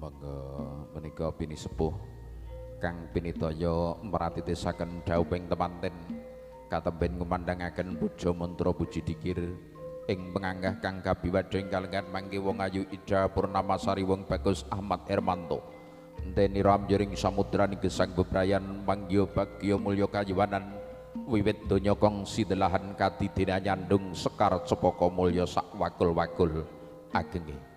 Monggo menika pinisepuh kang pinitaya meratitisaken dhawuhing temanten katemben ngumandhangaken puja mantra puji dikir ing penganggah kang kabiwadha ing kalenggan mangke wong ayu Ida Purnamasari wong bagus Ahmad Hermanto enteni ramjering samudraning gesang bebrayan mangya bagya mulya kayiwanan wiwit donya kong sidelahan kadidina nyandung sekar cepaka mulya sak wakul-wakul agenge.